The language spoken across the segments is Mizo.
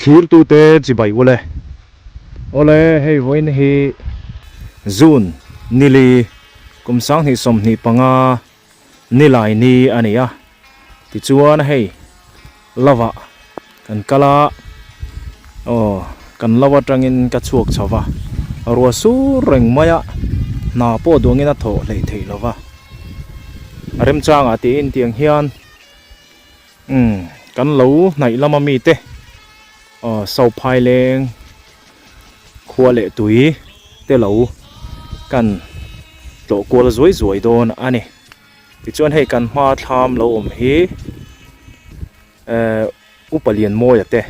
Thlirtute chibai ule. Awle hei vawiin hi June nili kum 2025 nilai ni a ni a. Tichuan hei lova kan kal a, aw kan lo atangin ka chhuak chho va, ruah sur reng mai a, hna pawh duangin a thawh hleih theih lo va. A remchangah tiin tiang hian umm kan lo hnaih lama mite aw Sauphai leng khua leh tui te lo kan tlawh kual zuai zuai dawn a ni. Tichuan hei kan hma thlam lo awm hi ehh Upa Lianmawia te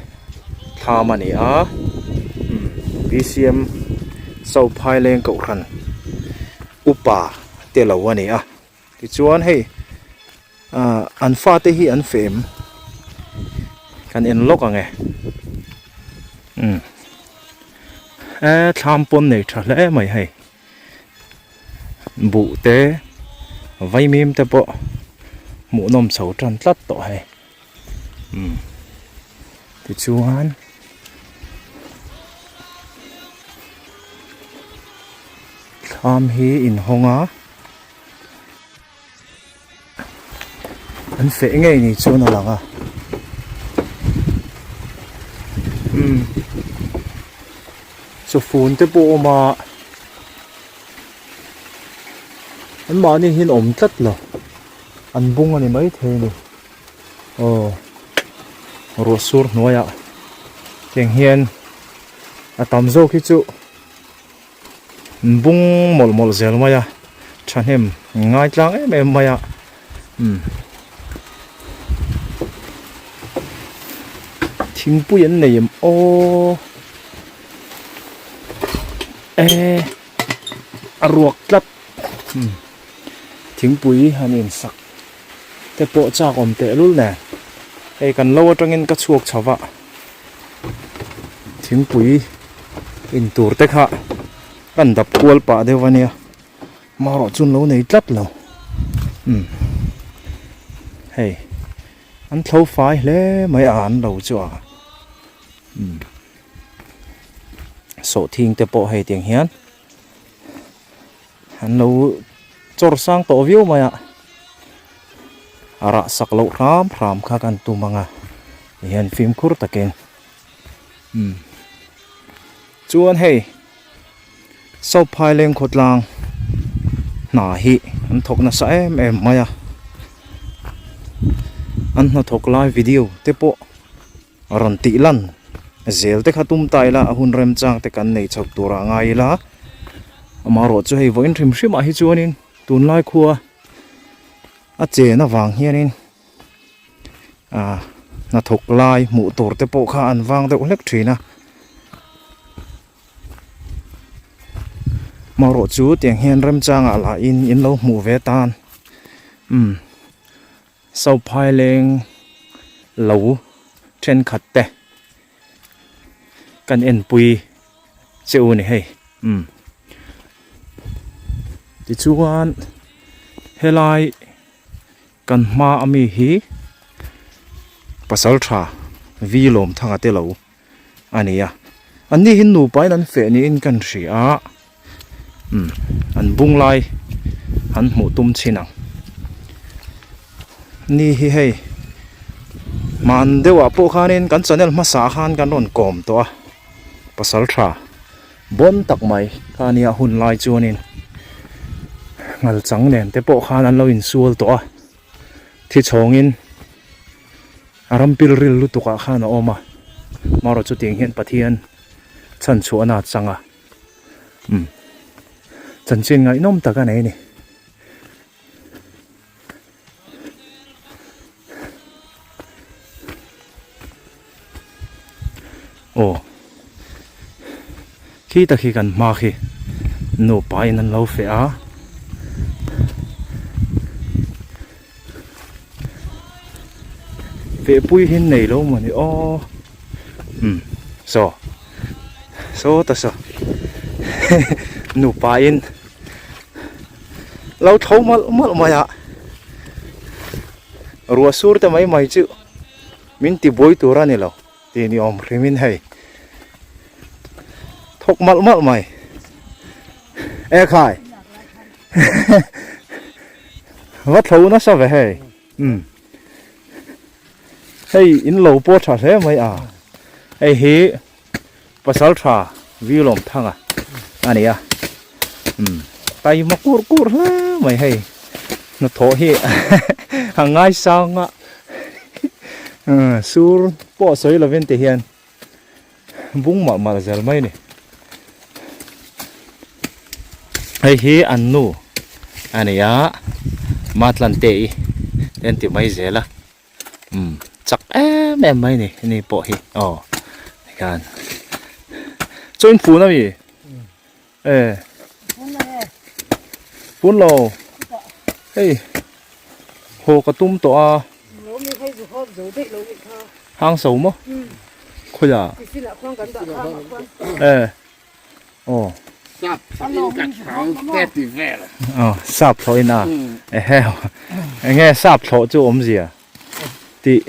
thlam a ni a, umm BCM Sauphai leng kohhran upa te lo a ni a. Tichuan hei ah an fate hi an fem kan en lawk ang e umm eh thlam pawn nei tha hle mai hei buh te vaimim te pawh hmuhnawm chho tan tlat tawh hei umm tichuan thlam hi inhawng a. An feh ngei ni chuan a lang a. Umm chawfun te pawh a awm a. An mahni hian awm tlat lo. An bung a ni maithei a ni. Aw ruah sur hnuaiah tiang hian a tam zawk hi chu. Bung mawlh mawlh zel mai a, thahnem ngai tlang em em mai a, umm thingpui an nei em aw e a ruak tlat umm thingpui han insak te pawh chak awm tehlul nen hei kan lo atangin ka chhuak chho va. Thingpui in tur te kha kan dap kual pah deuh a nia marawh chu an lo nei tlat lo umm hei an thlo fai hle mai a an lo chu a umm sawhthing te pawh hei tiang hian an lo chawr sang tawh viau mai a a rah sak loh hram hram kha kan tum ang a tihian fimkhur takin umm chuan hei Sauphai leng khawtlang hna hi an thawk nasa em em mai a an hnathawk lai video te pawh rawn tih lan zel te kha tum ta ila a hun remchang te kan nei chho tur ah ngai ila amaherawh chu hei vawiin hrim hrim ah hi chuanin tunlai khua a chen avang hianin ah hnathawk lai hmuh tur te pawh kha an vang deuh hlek thin a amaherawh chu tiang hian remchang ah lah in in lo hmuh ve tan umm. Sauphai leng lo thenkhat te kan enpui che u ni hei umm tichuan helai kan hma ami hi pasal tha vi lawm thanga te lo a ni a an ni hi nupa in an feh niin kan hria a umm an bung lai an hmuh tum chin ang ni hi hei hman deuhah pawh khanin kan channel hmasa ah khan kan rawn kawm tawh a pasal tha bawn tak mai kha nia hun lai chuanin ngal chang nen te pawh khan an lo insual tawh a thi chhawngin. A ram pil ril lutuk ah khan a awm a, marawh chu tiang hian Pathian chhan chhuahna a chang a, umm chanchin ngaihnawm tak a nei a ni. Aw khi tak hi kan hma khi nupa in an lo feh a. Fehpui hi nei lo mawni aw umm saw saw ta saw nupa in lo tho mawlh mawlh mai a ruah sur te mai mai chu min ti buai tur a ni lo. Ti ni awm hrimin hei thawk malh malh mai e khai va tho nasa ve hei um hei in lo pawh tha hle mai a hei hi pasal tha vilawm thanga a ni a um taima kur kur hle mai hei hnathawh hi a ngaisang a sur pawh sawi lovin ti hian bung mah mah zel mai a ni hei hi an nu a ni a matlante i te an ti mai zel a. Umm chak em em mai ni ni pawh hi aw tikhan chaw in fun ami e fun lo hei haw ka tum tawh a hang so maw khawiah e Aw. Sap thlawhin ka chhang te ti vel. Aw, sap thlawhin a. Ehe. Enge sap thlawh chu awmzia tih.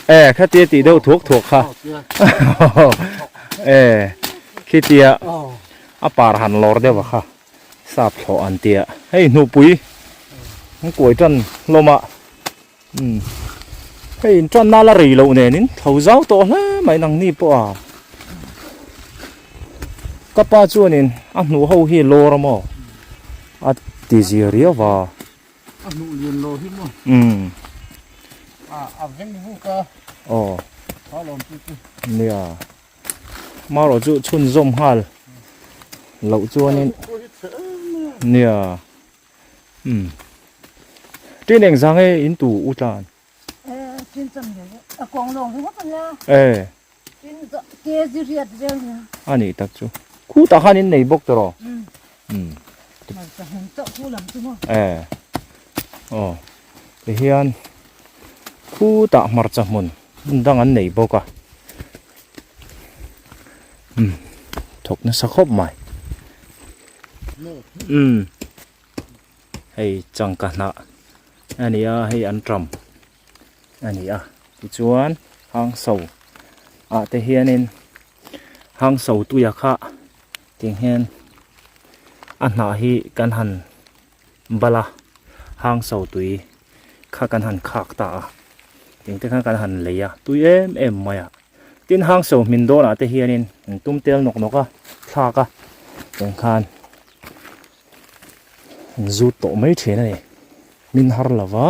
E, khatia tih deuh thuak thuak kha. E, khitia a par han lawr deuh a kha. Sap thlawh an tia. Hei hnupui an kuai tan hlawm a. Umm hei in tanna la rei loh nenin tho zau tawh hle mai nangni pawh a ka pa chuanin a hnuh ho hi lawr a maw a ti zia riau va a hnuh lian lo hi maw umm a a veng vuk a aw tha lawm chu chu nia marawh chu chhunzawm nghal loh chuanin nia Umm. Tin eng zang e in tu u tlan. Eh, tin cham le a kong long ri ngawt ania. Eh. Tin ke zi riat vel ni. Ani tak chu. Khu ta khan in nei bawk tawh. Umm. Umm. Mal ta hun chauh khu lam chu maw. Eh. Aw. Ti hian khu tah hmarcha hmun hmun dang an nei bawk a. Umm. Thawk nasa khawp mai. Umm. Hei changka hnah a ni a hei an ṭam a ni a tichuan hang so ah te hianin hang so tuia kha tiang hian a hnah hi kan han bal a hang so tui kha kan han khak ta a tiang te khan kan han lei a tui em em mai a tin hang so hmin dawnah te hianin an tum tel nawk nawk a thlak a tiang khan. An zut tawh mai thin a ni min har lo va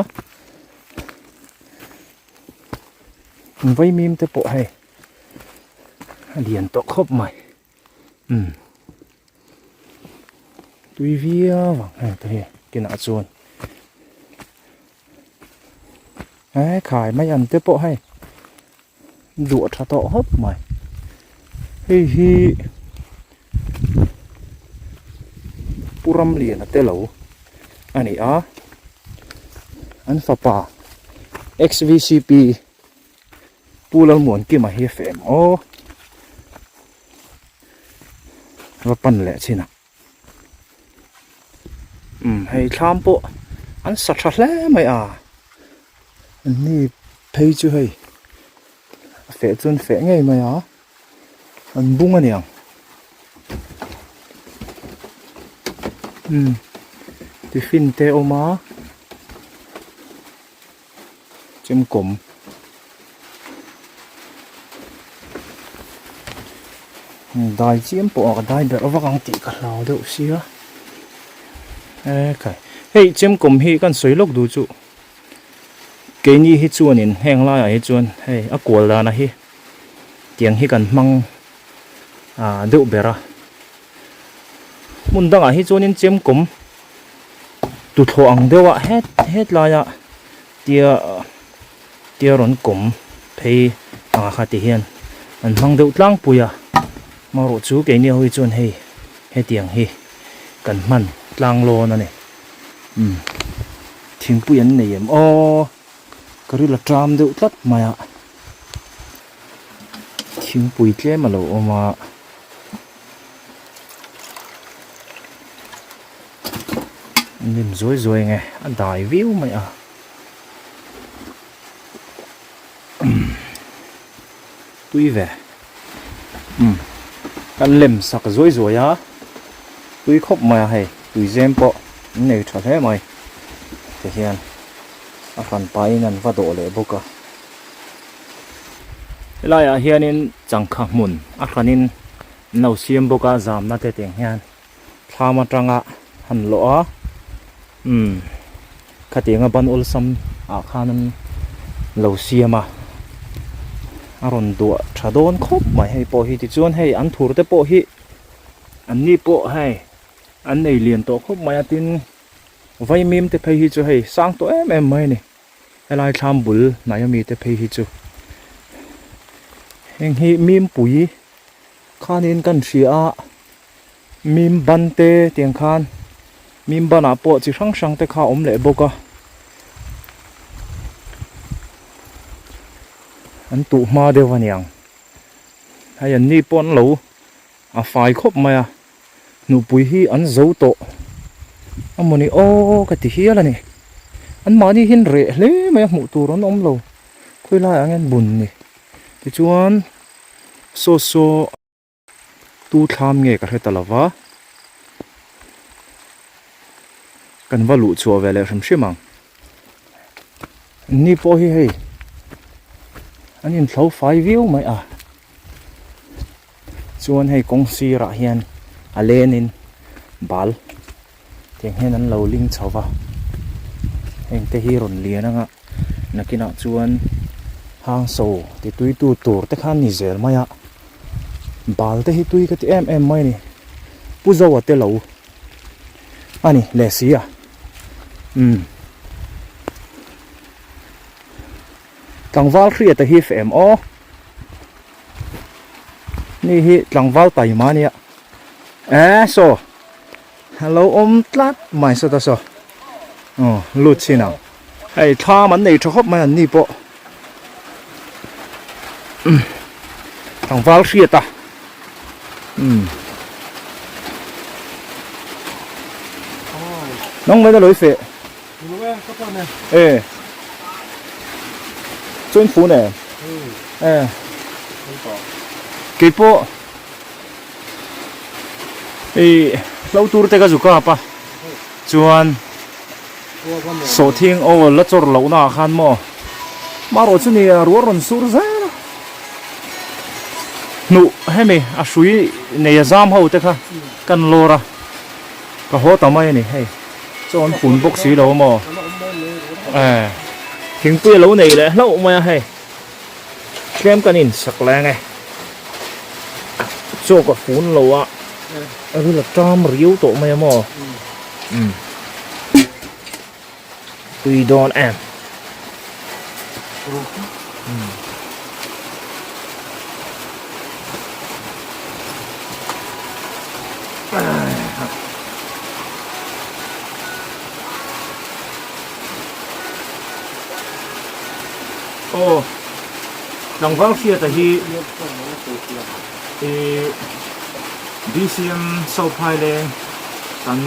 vaimim te pawh hei a lian tawh khawp mai umm tui viau ang heng te hi kinah chuan he khai mai an te pawh hei duah tha tawh khawp mai hei hi Pu Ramliana te lo a ni a an fapa XVCP Pu Lalmuankima hi a feh em aw va pan leh chin a. Umm hei thlam pawh an sa tha hle mai a ni phei chu hei a feh chu an feh ngei mai a an bung a niang umm tiffin te a awm a chemkawm. Dai chiam pawh a ka dai berh vak ang tih ka hlau deuh sia e khai hei chemkawm hi kan sawi lawk duh chu keini hi chuanin heng laiah hi chuan hei a kual dana hi tiang hi kan hmang ah deuh ber a hmun dangah hi chuanin chemkawm tuthlawh ang deuh a het het laia tia tia rawn kawm phei anga kha ti hian an hmang deuh tlangpui a marawh chu keini ho hi chuan hei hetiang hi kan hman tlang lawn a ni umm thingpui an nei em aw ka ril a ṭam deuh tlat mai a thingpui tlem a lo awm a. Lim zuai zuai nge a dai viau mai a. tui ve umm kan lem sak zuai zuai a tui khawp mai a hei tui zem pawh an nei tha hle mai ti hian a hran pahin an va dawh leh bawk a helaiah hianin changkha hmun a hranin an lo siam bawk a zamna te tiang hian thlam atanga han lawh a umm khatianga ban awlsam ah khan an lo siam a a rawn duah tha dawn khawp mai hei pawh hi tichuan hei an thur te pawh hi an ni pawh hei an nei lian tawh khawp mai a tin vaimim te phei hi chu hei sang tawh em em mai a ni helai thlam bul hnai ami te phei hi chu heng hi mimpui khanin kan hria a. Mim ban te tiang khan mim ban ah pawh chi hrang hrang te kha a awm leh bawk a an tuh hma deuh a niang hei an ni pawh an lo a fai khawp mai a nupui hi an zo tawh a mawni aw ka ti hial a ni an mahni hian reh hle mai a hmuh tur an awm lo khawi laiah nge an bun ni tichuan saw saw. Tu thlam nge ka hre ta lova, kan va luh chhuah ve leh hrim hrim ang. Ni pawh hi hei an inthlo fai viau mai a, chuan hei kawng sirah hian a lenin bal tiang hian an lo ling chho va, heng te hi rawn lian anga nakinah chuan hang so ti tui tu tur te khan ni zel mai a, bal te hi tui ka ti em em mai a ni, pu Zoa te lo a ni leh si a umm tlangval hriata hi feh em aw ni hi tlangval taima ania eh saw. A lo awm tlat mai sawta saw aw lut chin ang hei thlam an nei tha khawp mai an ni pawh umm tlangval hriat a umm nang mai na lo i feh e chuan phun e e keipawh. Hei hlo tur te ka zu kap a chuan sawhthing aw la chawr loh na ah khan maw marawh chu ni a rual rawn sur zel a hnuh hemi a hrui nei a zam ho te kha kan lawr a ka haw ta mai a ni hei chaw an pun bawk si lo maw e thingpui a lo nei leh hlauh mai a hei. Tlem kan insak leng e. Chaw ka fun lo a, a ril a ṭam riau tawh mai a maw? Umm. Tui dawn em. Umm. Aw tlangval hriata hi ih BCM South Highland kan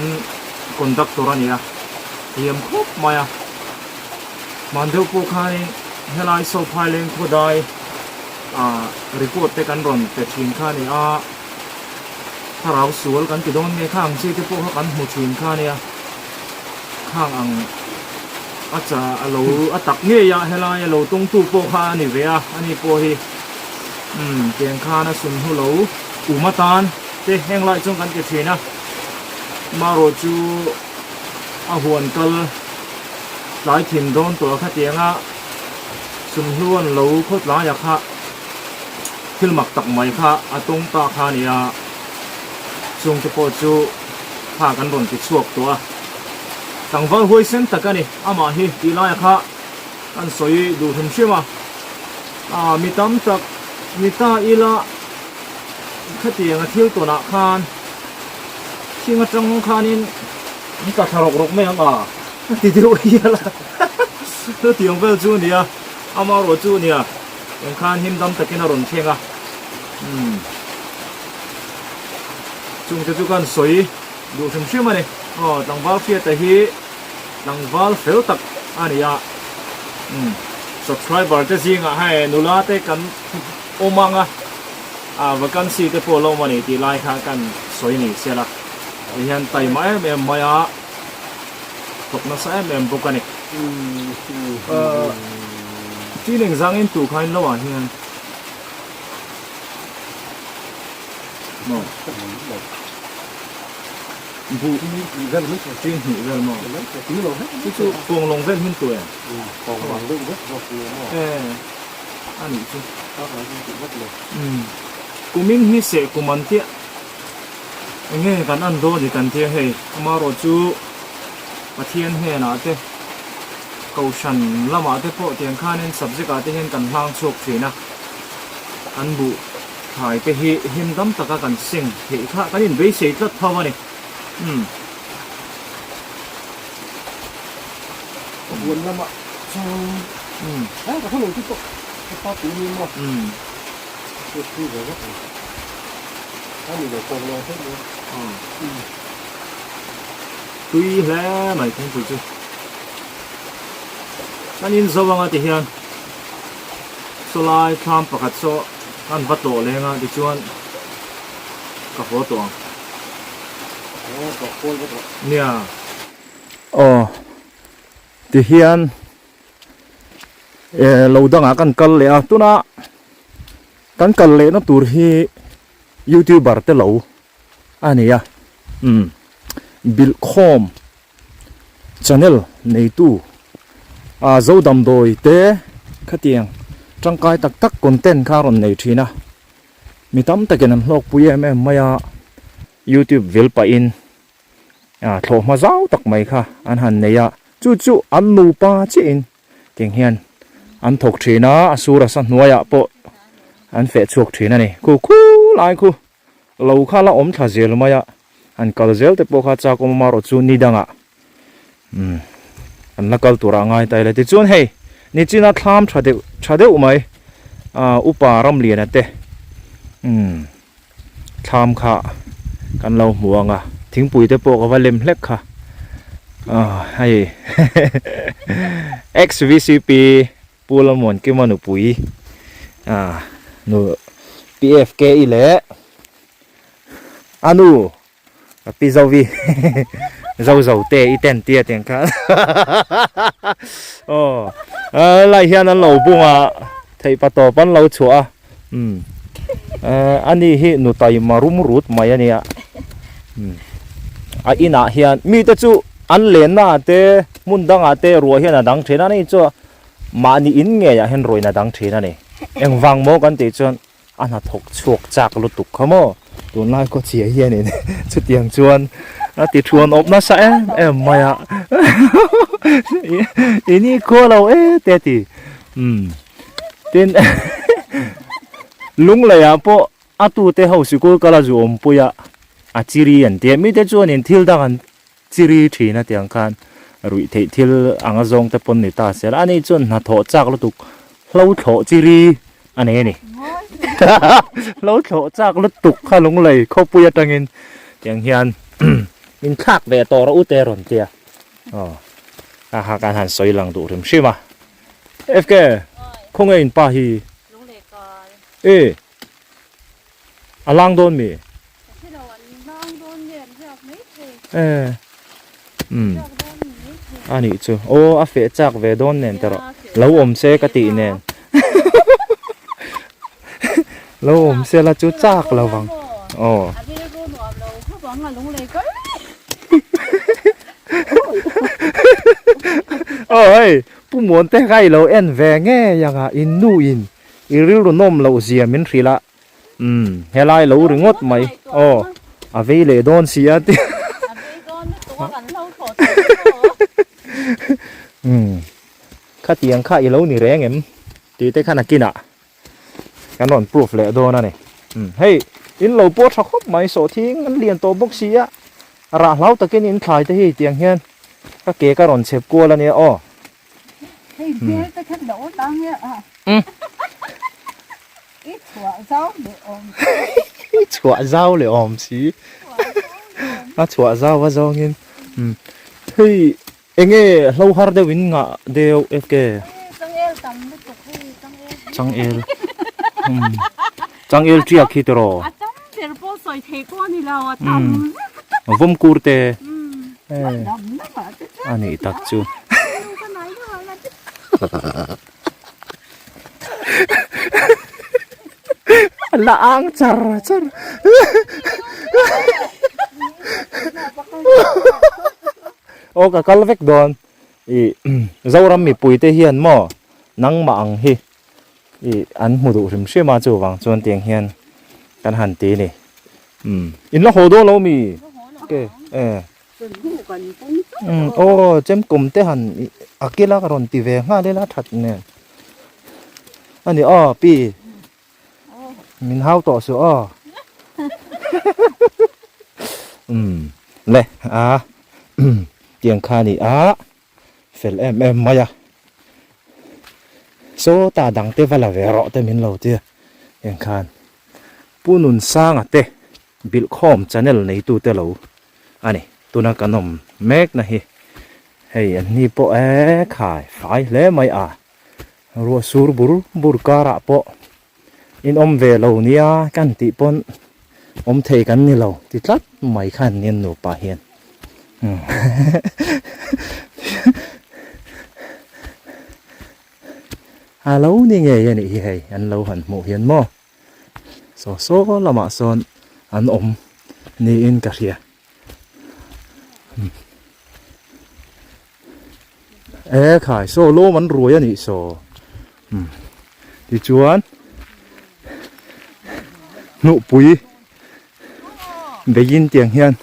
conductor a ni a thiam khawp mai a hman deuh pawh khanin helai South Highland khawdai ah report te kan rawn pe thin kha a ni a thlarau sual kan ti dawn nge kha ang chi te pawh kha kan hmu thin kha a nia. Khang ang a cha a lo a tak ngei a helai a lo tawngtu pawh kha a ni ve a ani pawh hi umm tiang khan a sun hnu lo um atan te heng lai chuan kan ti thin a marawh chu a huan kal tlai thin dawn tawh a khatiang a sun hnu an lo khaw tlai a kha thil mak tak mai kha a tawng ta kha a ni a chung te pawh chu. Kha kan rawn ti chhuak tawh a, tlangval huaisen tak a ni, amah hi tih laia kha kan sawi duh hrim hrim a, aa mi tam tak ni ta ila khatiang a thil tawnah khan thing atang khanin an tla thla rawk rawk mai ang a a ti deuh hial a, chutiang vel chu a ni a, amaherawh chu a nia eng khan him dam takin a rawn thleng a, umm. Chungte chu kan sawi duh hrim hrim a ni. Aw tlangval hriata hi tlangval fel tak a ni a. Umm subscriber te zingah hei nula te kan. awm ang a, ah vacancy te pawh a lo awm a ni tih lai kha kan sawi ni sela ti hian taima em em mai a thawk nasa em em bawk a ni. Ahh tin engzang in tur kha in lo ah hian maw buh tin hnih vel maw chu chu kawnglawng vel hin tur em e a nih chu kumin hi seh kum an tia enge kan an dawn ni kan tia hei amaherawh chu Pathian hnenah te Kohhran lamah te pawh tiang khanin subject ah te hian kan hlang chhuak thin a, kan buh thlai te hi him dam taka kan seng theih kha kan inbeisei tlat tho a ni. Umm. Huan lamah chuan umm he ka hre lo chu pawh ka pa pui ni maw umm ka thu ve vek ang a ni lo kawng lo hlek mai umm. Tui hle mai thingpui chu. Kan in zo anga ti hian sawlai thlam pakhat saw kan va tlawh leng a tichuan ka haw tawh ang. Nia. Aw ti hian eh lo dangah kan kal leh a tuna kan kal lehna tur hi youtuber te lo a ni a umm bilhkhawm channel neitu ah zo damdawi te khatiang tangkai tak tak content kha a rawn nei thin a mi tam takin an hlawkpui em em mai a youtube vil pahin ah thlawhhma zau tak mai kha an han nei a chu chu an nupa chiahin Tiang hian an thawk thin a, a sur a sa hnuaiah pawh an feh chhuak thin a ni. Khu khu lai khu lo kha la awm thla zel mai a, an kal zel te pawh kha chak awm amarawh chu ni dangah umm an la kal turah a ngai ta ila. Tichuan hei nichina thlam tha deuh tha deuh mai ah upa Ramliana te umm thlam kha kan lo hmu ang a thingpui te pawh ka va lem hlek kha ah hei ex vcp Pu Lalmuankima nupui ah nu pfk i leh a nu Pi Zovi zo zo te i ten tia tiang khan aw lai hian an lo bung a theih pa tawp an lo chhuah a umm ani hi nu taima rum rut mai a nia umm a inah hian mite chu an lenna ah te hmun dangah te ruah hian a dang thin a ni chuan mahni in ngeiah hian ruahin a dang thin a ni engvang maw kan tih chuan A hnathawk chhuak chak lutuk kha maw? Tunlai kawchhia hianin chutiang chuan a ti thuan awp nasa em em mai a. I ni khaw lo e te ti. Umm. Tin Lungleiah pawh a tute ho sikul kal a zu awmpui a, a chiri an tia. Mite chuanin thil dang an chiri thin a tiang khan ruih theih thil anga zawng te pawn ni ta se la ani chuan hnathawh chak lutuk hlo thlawh chiri a nei a ni hlo thlawh chak lutuk kha lunglei khawpui atangin tiang hian min thlak ve tawh rawh u te rawn tia aw a ha kan han sawi lang duh hrim hrim a fk khawnge in pa hi e a lang dawn mi. E umm a nih chu aw a feh chak ve dawn nen te rawh lo awm se ka tih nen lo awm se la chu chak lo vang aw aw hei pu muan te kha i lo en ve ngei ang a in nu in i rilru nawm loh zia min hrilh a. Umm helai lo ringawt mai aw a vei leh dawn si a ti A vei dawn lutuk a kan lo thlawh tawh maw Umm khatiang kha i lo ni reng em tih te kha nakinah kan rawn proof leh dawn a ni umm hei in lo pawh tha khawp mai sawhthing an lian tawh bawk si a rah hlau takin in thlai te hi tiang hian ka ke ka rawn chhep kual a nia aw. Hei bel te khan lo tang nge a. I chhuah zau leh awm si. I chhuah zau leh awm si. A chhuah zau a zawngin. Hei enge hlo har deuh in ngah deuh e ke. Changel tam lutuk hei changel. Changel. Changel tiak hi tiraw? A tam ber pawh sawi thei pawh a ni lo, a tam vek. Vawm kur te. A nih tak chu. La ang char char. Aw ka kal vek dawn. I Zoram mipui te hian maw nangmah ang hi i an hmu duh hrim hrim a chuvang chuan tiang hian kan han ti ni. Umm in la haw dawn lo mi? Ke e. Umm aw chemkawm te han a kila ka rawn ti ve nghal ila that nen. Ani aw pi min hau tawh suh aw. Umm le a tiang kha ni a fel em em mai a. Saw ta dang te va la ve rawh te min lo tia tiang khan Pu Nunsanga te Bilhkhawm channel neitu te lo a ni. Tuna kan awm mek na hi hei an ni pawh e khai fai hle mai a. Ruah sur bur bur karah pawh in awm ve lo nia kan tih pawn awm thei kan ni lo ti tlat mai khan nian nupa hian. A lo ni ngei a nih hi hei an lo han hmuh hian maw. Saw saw lamah sawn an awm niin ka hria. E khai saw lawm an ruai a nih saw. Tichuan hnuhpui beiin tiang hian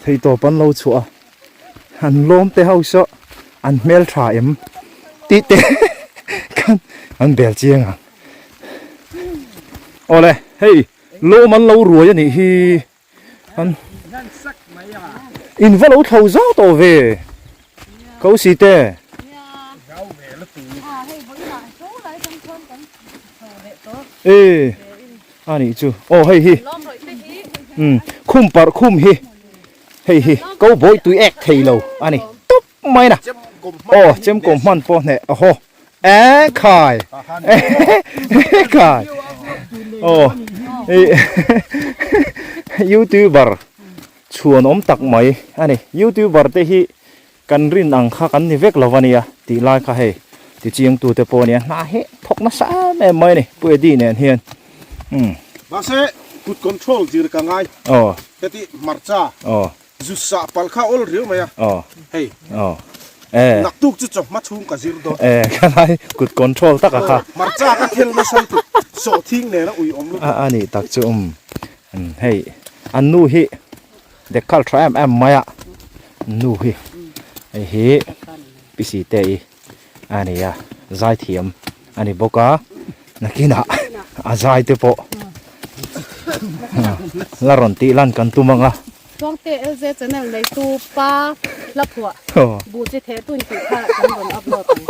theihtawp an lo chhuah a. An lawm te ho saw an hmeltha em tih te khan an bel chiang ang. Awle hei lawm an lo ruai a nih hi an in va lo thlo zau tawh ve ko si te. E a nih chu aw hei hi khum parh khum hi hei hi ko bawi tui ek thei lo a ni tawp mai na aw chemkawm hman pawh hneh ahaw. E khai e khai aw youtuber chhuan awm tak mai a ni youtuber te hi kan rin ang kha kan ni vek lo a nia tih lai kha hei ti chiang tu te pawh a nia hna hi thawk nasa em em mai a ni Pu Eddie nen hian umm mahse kut control zir ka ngai aw heti hmarcha aw Zu sah palh kha awl riau mai a. Aw. Hei. Aw. Eh. Naktuk chu chawhma chhung ka zir dawn. Eh, ka lai kut control tak a kha. Hmarcha ka thel nasa lutuk. Sawhthing nena ui awm lutuk. A a nih tak chu um. Hei, an nu hi dekhal tha em em mai a. Nu hi. Hei hi Pi Site i a ni a, zaithiam a ni bawk a. Nakinah a zai te pawh la rawn tih lan kan tum ang a. Chuangte LZ channel neitu pa hla phuah buh chi theh tu intih kha kan rawn upload ang.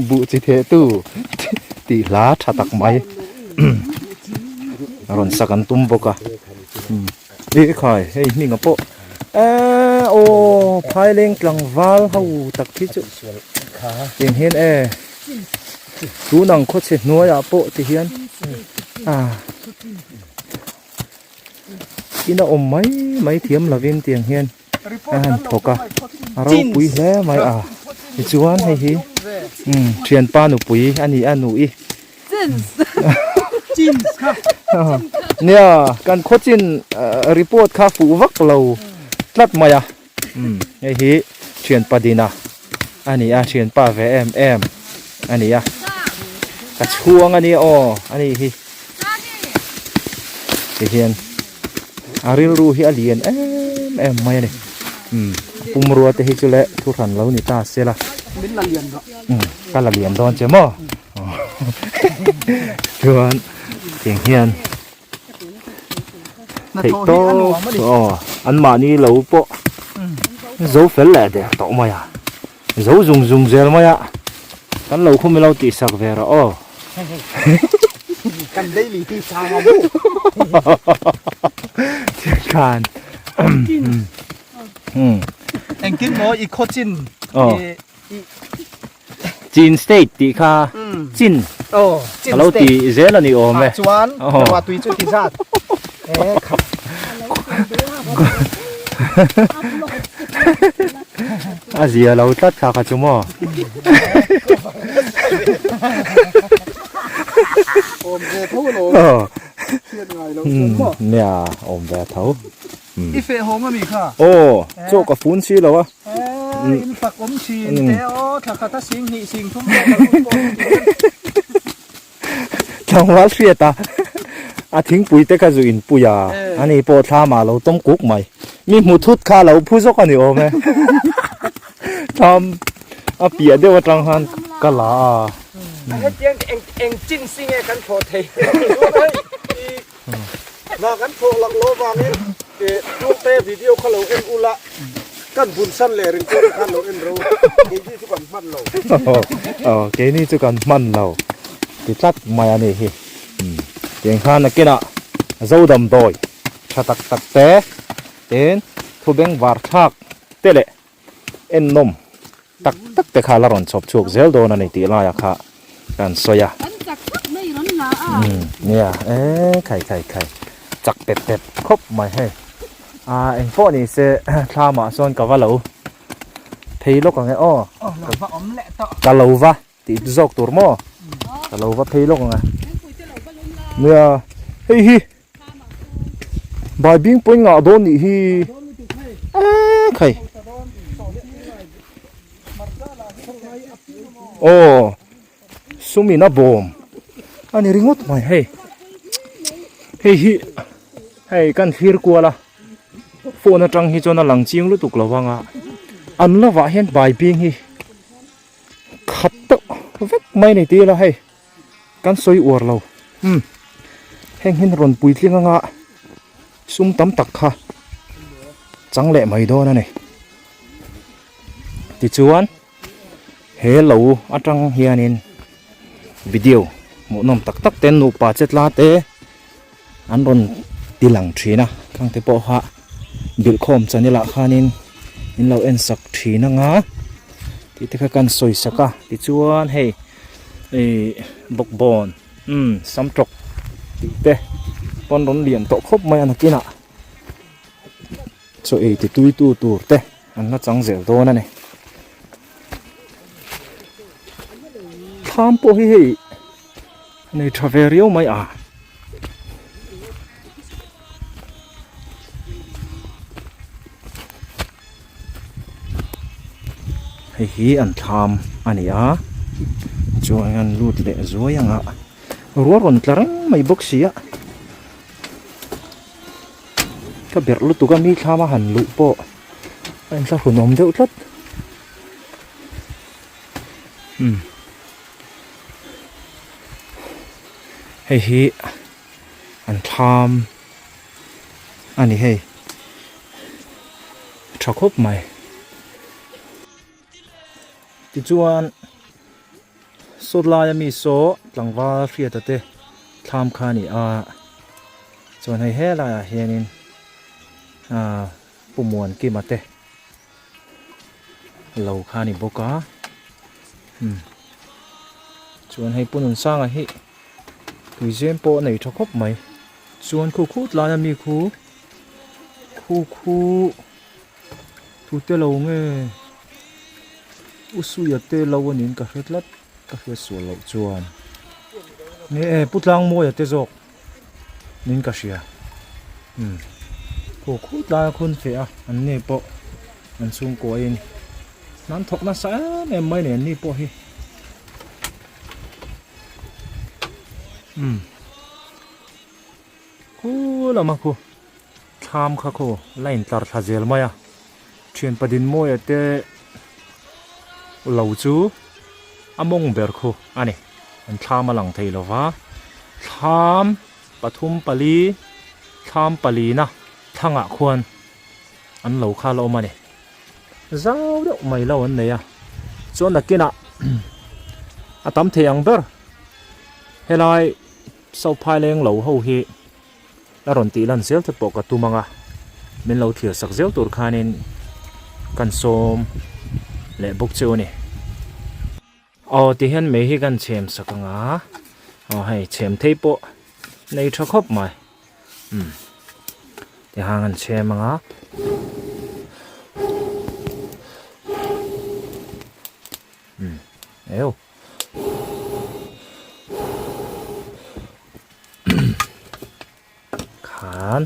Buh chi theh tu tih hla tha tak mai rawn sak an tum bawk a. Ih khai hei hminga pawh eh aw phaileng tlangval ho tak hi chu tiang hian e. Tun ang khawchhe hnuaiah pawh ti hian ah in a awm mai mai thiam lovin tiang hian a han thawk a a ropui hle mai a tichuan hei hi umm thianpa nupui a ni a nu i nia kan khawchin report kha fuh vak lo tlat mai a. Umm hei hi thianpa dina a ni a thianpa ve em em a ni a ka chhuang a nia aw a ni hi ti hian a rilru hi a lian em em mai a ni umm a pumrua te hi chu le thu hran lo ni ta se la umm ka la lian dawn che maw chuan tiang hian. Theih tawp aw an mahni lo pawh zo fel leh der tawh mai a zo zung zung zel mai a kan lo khum ilo tih sak ve rawh aw kan daily tih chang a mu khan engtin maw i khawchin Chin state tih kha chin. A lo ti zel a ni awm e. Chuan lo tui chu ti zat. A zia lo tlat kha kha chu maw. Awm ve tho alawm. Hriat ngai lo chuan maw. Nia awm ve tho. I feh hawng a mi kha? Aw, chaw ka fun si lo a. Eh, in fak awm thin te aw, thla khat a sing hnih sing thum pawh ka lut pawh ni thin. Tlangval hriat a, a thingpui te kha zu in pui a, ani pawh thlam ah lo tawm kuk mai. Mi hmu thut kha lo phu zawk a ni awm e. Thlam a piah deuh atang khan ka la a. Hetiang eng eng chin si nge kan thlawh thei. Hna kan thawh lak lo vangin Tluangte video kha lo en ula, kan bun san leh ring pawh te khan lo en ro, keini chu kan hman lo. Aw, keini chu kan hman lo ti tlat mai a ni hi. Tiang khan nakinah zo damdawi tha tak tak te, tin thubeng var thlak te leh ennawm tak tak te kha la rawn chhawp chhuak zel dawn a ni tih laiah kha kan sawi a. Kan chak khawp mai rawn la a. Umm nia e khai khai khai chak pep pep khawp mai hei. A eng pawh ni se thlamah sawn ka va lo phei lawk ang e aw. Aw lo va awm leh tawh. Ka lo va tih zawk tur maw? Ka lo va phei lawk ang e. Nia hei hi Baibing pawhin ngah dawn nih hi eee khai aw sum in a bawm a ni ringawt mai hei hei hi hei kan thlir kual a phone atang hi chuan a lang chiang lutuk lo vang a an lovah hian baibing hi khat deuh vek mai a ni tih ila hei. Kan sawi uar lo. Umm. Heng hin rawn puitling anga sum tam tak kha chang leh mai dawn a ni. Tichuan he lo atang hianin video hmuhnawm tak tak te nupa chetla te an rawn ti lang thin a. Khang te pawh kha bilhkhawm channel ah khanin in lo en sak thin anga tih te kha kan sawi sak a. Tichuan hei. Ih bawkbawn umm samtawk tih te pawn rawn lian tawh khawp mai a nakinah chaw ei ti tui tu tur te an la chang zel dawn a ni thlam pawh hi hei a nei tha ve riau mai a. Hei hi an thlam a ni a chuan an lut leh zuai ang a rual rawn tla reng mai bawk si a ka berh lutuk a mi thlam a han luh pawh a inthlahrun awm deuh tlat umm hei hi an thlam a ni hei tha khawp mai tichuan sawt laia mi saw tlangval hriata te thlam kha a ni a chuan hei helaiah hianin ah Pu Muankima te lo kha a ni bawk a umm chuan hei Pu Nunsanga hi Tuizem pawh a nei tha khawp mai. Chuan khu khut laia mi khu khu khu tute lo nge u suia te lo a niin ka hre tlat ka hriat sual loh chuan nge e pu tlangmawia te zawk niin ka hria umm khu khut laia khun feh a an ni pawh an chhungkuain an thawk nasa em em mai nen ni pawh hi. Umm khu lama khu thlam kha khu la in tlar thla zel mai a thian padin mawia te lo chu a mawng ber khu a ni an thlam a lang thei lova thlam pathum pali thlam palina thlangah khuan an lo kha la awm a ni. Zau deuh mai lo an nei a, chuan nakinah a tam thei ang ber helai Sauphai leng lo ho hi a rawn tih lan zel te pawh ka tum ang a, min lo thlir sak zel tur khanin kan sawm leh bawk cheu a ni. Aw ti hian mei hi kan chhem sak ang a, aw hei chhem thei pawh nei tha khawp mai umm ti hang an chhem ang a. Umm eu. Khan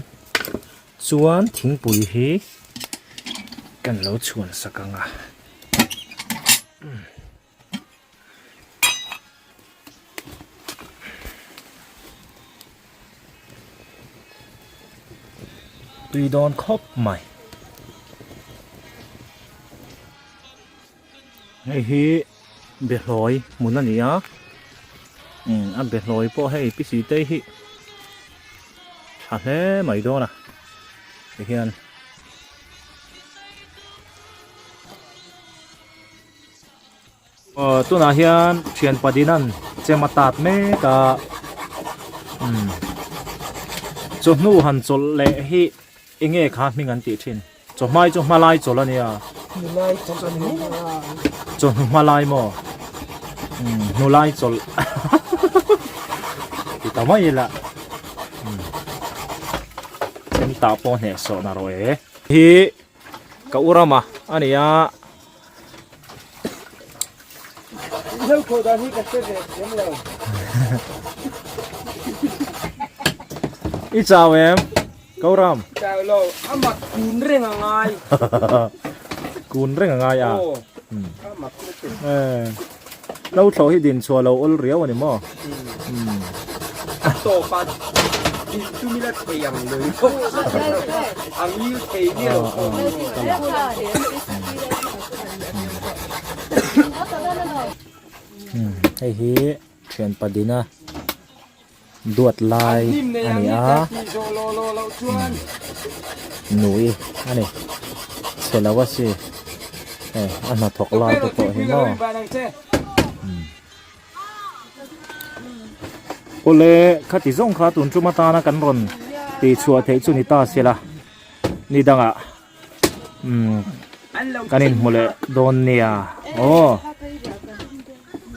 chuan thingpui hi kan lo chhuan sak ang a. Tui dawn khawp mai. Hei hi behlawi hmun a ni a umm a behlawi pawh hei pi si te hi tha hle mai dawn a tihian. Aw tunah hian thian padinan chem a tat mek a umm chawhnu han chawlh leh hi enge kha hming an tih thin. Chawhmai chu hmalai chawlh a nia. Hnulai chawlh a ni. Chawhnu hmalai maw? Umm hnulai chawlh. Ti ta mai ila. Umm chem tah pawh hneh sawh na rawh e. Hi ka u rama a nia. Hlo khawh dan hi ka hre ve thiam lo. I chau em? Koram. Chau lo, a mak kun reng a ngai. Kun reng a ngai a. Aw. A mak lutuk. Eh. Lo thlawh hi din chhuah lo awl riau a ni maw? Hmm. A tawp a din tum ila thei ang lo. A ngil thei ni lo. Hmm, hei hi thian padina duat lai a ni a nui a ni chhe lo a si hei a hnathawk lai te pawh hi maw awle khati zawng kha tun tum atana kan rawn tih chhuah theih chu ni ta sela ni dangah umm kan inhmu leh dawn nia aw.